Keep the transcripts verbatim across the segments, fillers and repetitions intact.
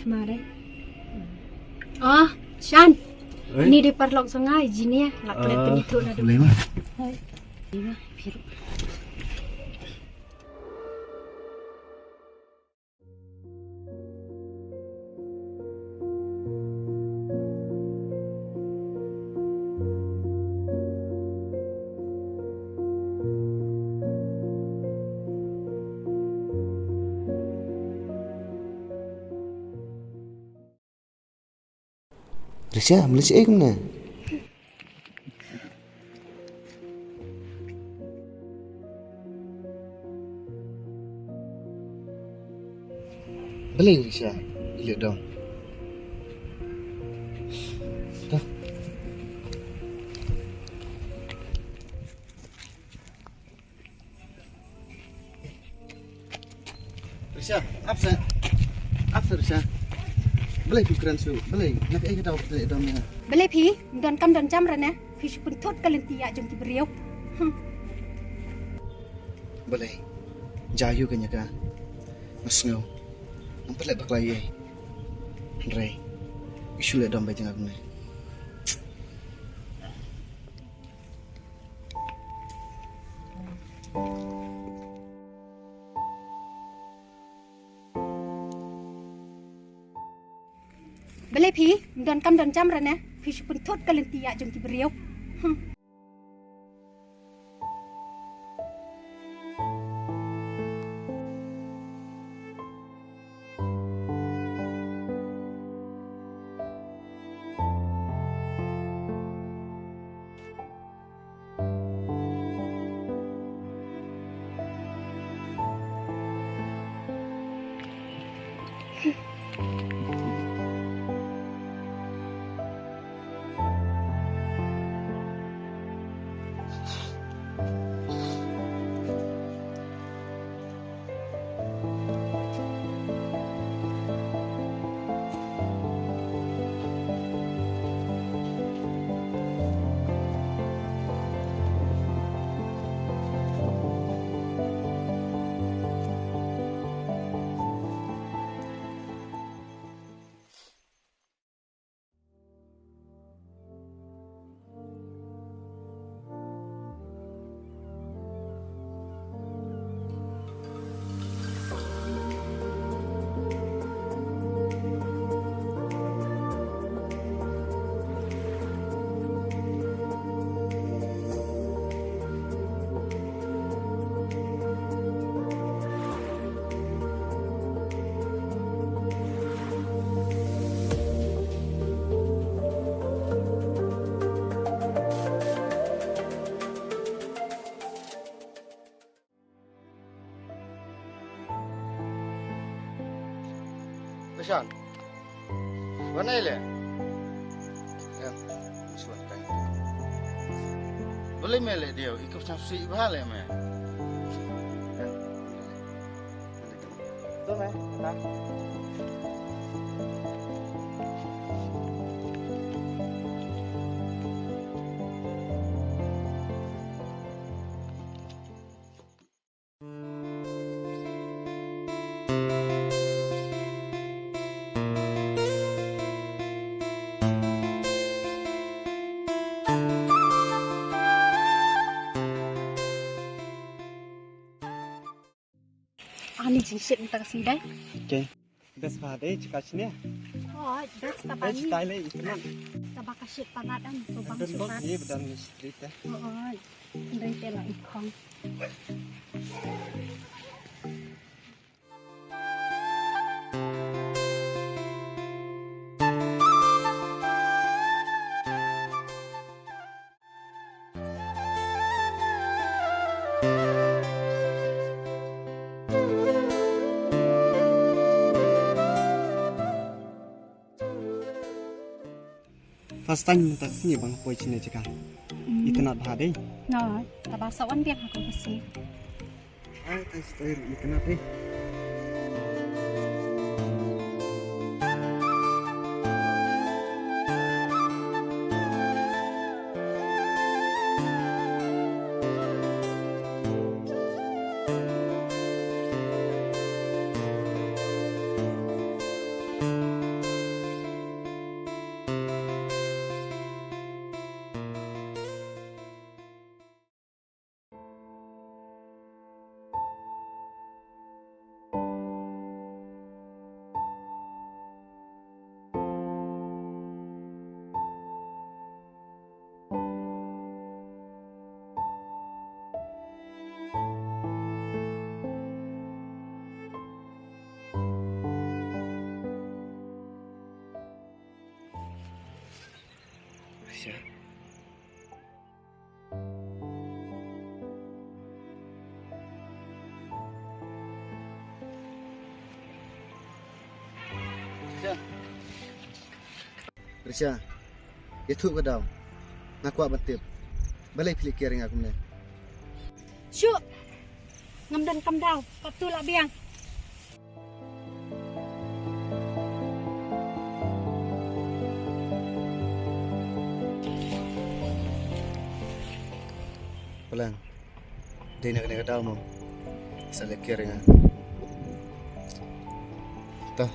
Mare. Oh, Shan. Oi. Ni dei paralok jong nga, Jinia, la klet. Ah, pynithuh na du. Boleh, Ma. Hoi. Ni, Ma, phir. Risha, Malaysia eh kumne? Balei Risha, i leh dom. Dah. Risha, ap seh. Ap seh, Risha. Balei phi kren shuh? Balei? Na kaei ka daw phi leh dom ïa nga? Balei phi? Ym don kam don jam re ne? Phi shu pynthut ka lynti ïa jong ki briew. Hmm. Balei? Jia ïa ka ïa ka. Nga sngew. Ngam pat leh bakla ïa ei. Hynrei i shu leh dom beit ïa nga kumne. Balei phi? Ym don kam don jam re ne? Phi shu pynthut ka lynti ïa jong ki briew. Hmm. Shan. Wan ai le. Em, swan kai. Balei me leh diaw, i kup sngap sih bha le me. Em. Tu me, ta. Ani jingshet mynta ka sngi dei. Okay. Best ba dei jaka shane. Oh, best ka bani. Best tai le itynnad. Kaba ka shit palat an, so bang. Don shit bok palat. Ye ba don ni street eh. Oh, oh. Dei te la ikhong. First time mynta ka sngi ba nga poi shane jaka. Mm. Itynnad bha dei. Nga, kaba sa wan biang ha ka basi. Ai, tai, tai, itynnad dei. Risha, ïathuh ka daw. Nga kwah ban tip. Balei phi leh kiar ïa nga kumne? Shuh. Ngam don kam daw. Katto la biang. Palang. Dei na kane ka daw mo. Sa leh kiar ïa nga. Toh.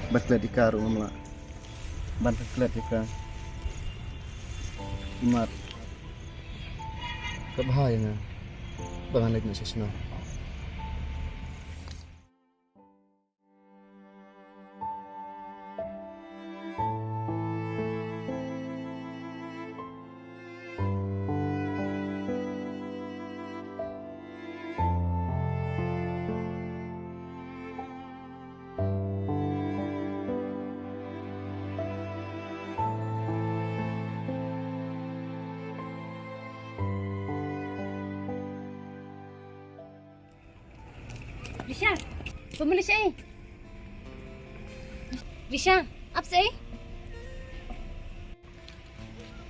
Ban klet ïa ka ruh ngam lah. Ban klet ïa ka. Imat. Ka bha ïa nga. Ba ngan leit noh sha shnong. Risha, pemulih sya'i. Risha, ap sya'i.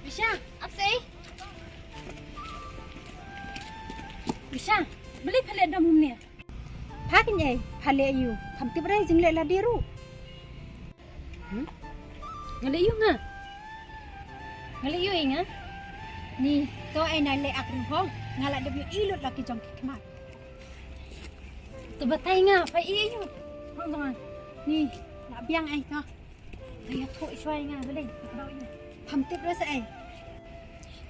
Risha, ap sya'i. Risha, beli pha leh dam humne. Pha kynjai, pha leh ïa u. Pham tip re jingleh lade ruh. Hmm? Nga leh ïa u nga. Nga leh ïa u nga. Ni, to ai na leh ak ring ho. Nga la dep ïa u ilut la ki jong ki khmat. To batai nga, pha ïa u. Hong jong nga. Ni, la biang ai to. Ai ïa to i shwai nga, balei. Pham tip re sa ai.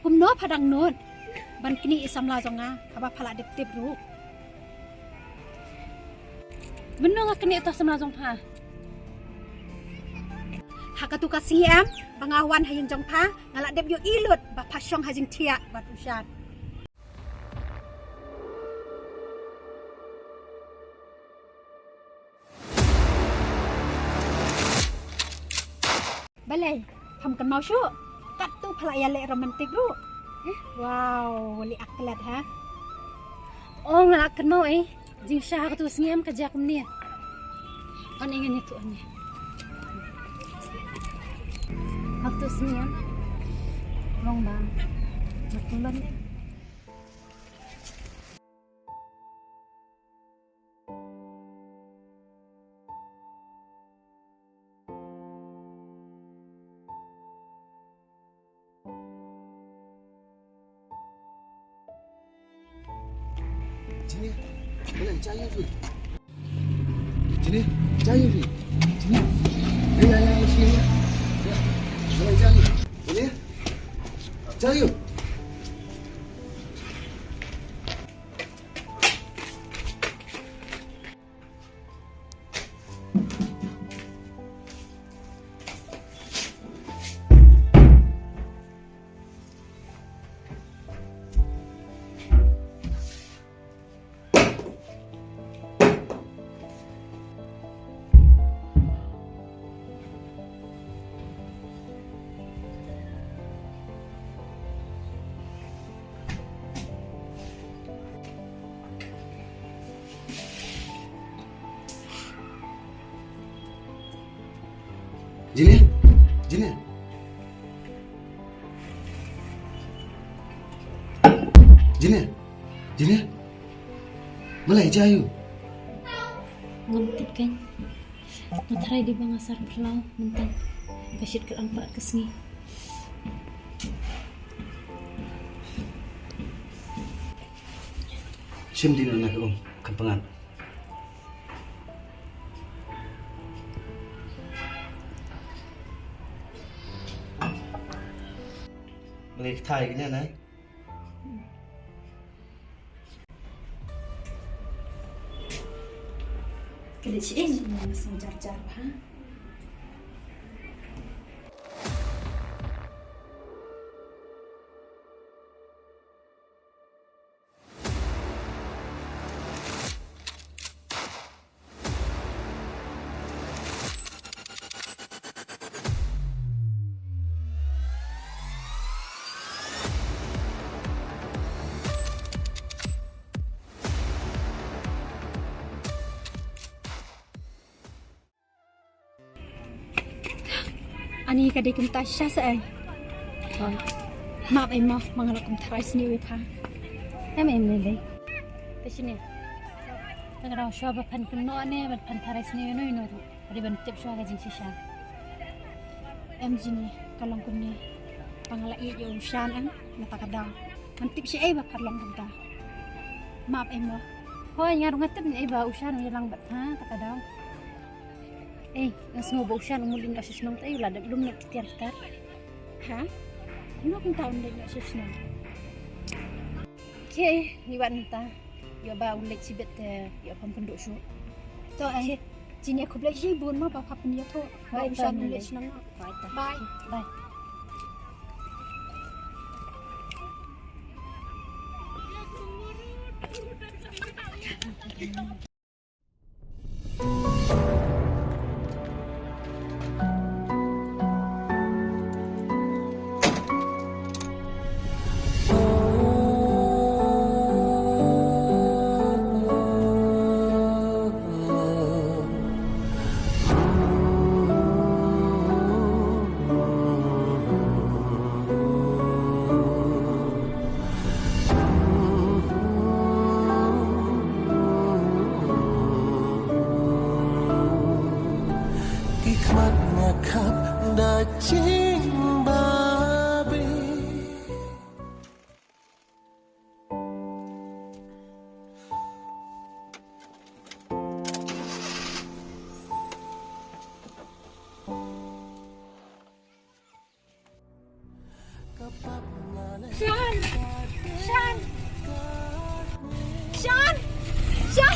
Kumno pha dang nud ban knieh ïa samla jong nga haba pha la dep tip ruh. Mynno nga knieh ïa uta u samla jong pha? Ha katu ka sngi em ba nga wan ha ïing jong pha, nga la dep ïohi lut ba pha shong ha jingthiah bad u Shan. Balei, pham kynmaw shuh? Katto pha la ïaleh romantic ruh. Eh, wow, wat leh ak klet ha. Oh, nga la kynmaw eh. Jingshisha ha katu sngi em ka jia kumne. Hon ïa ngan ïathuh hon ïa. Ha katu sngi em. Long ba. Mat kumban eh. Jine, mana jaya tu? Jine, jaya tu? Jine, ya, ya, ya, sini, ya. Ya, mana jaya? Jine, jaya. Jine, Jine. Jine, Jine. Malai jaya u? Ngam tip kein. Nga tharai dei ba nga sar phyllaw mynta. Ka shit ka lang pat ka sngi. Shim dien na ka um, kan pyngngad. Balei ka thai kane nai? Ka dei shi ïing, ïing sngewjar jar bha. Ani ka dei kumta shisha sa ei. Map ei mo, ma nga la kum tharai sniew ïa pha. Em em ne dei. Te shane. Te ka dang shuwa ba phan kynnoh ne, ba phan tharai sniew ïa no ïa no ruh. Ka dei ban tip shuwa ka jingshisha. Em jingeh ka long kumne. Tang la ïeit ïa u Shan em, na ta ka daw. Ngan tip shi ei ba phan long kumta. Map ei mo. Hoi nga ruh nga tip ei ba u Shan u ïalang bad pha ta ka daw. Ei, nga sngew ba u Shan u mut leit noh sha shnong te, u la dep lum noh tiar tiar. Ha? Kumno kumta un leit noh sha shnong? Khie, ngi wan mynta. Ïoh ba u leit shibit te, ïoh pom kynduh shuh. To, ei. Jingeh khublei shibun mo ba pha pynïathuh. Bye, u Shan u leit shnong. Bye. Bye. Bye. Ki khmat nga khap da jingbabe. Shan! Shan! Shan! Shan!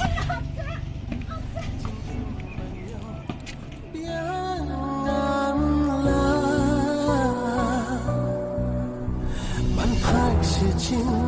Ban phai shi jing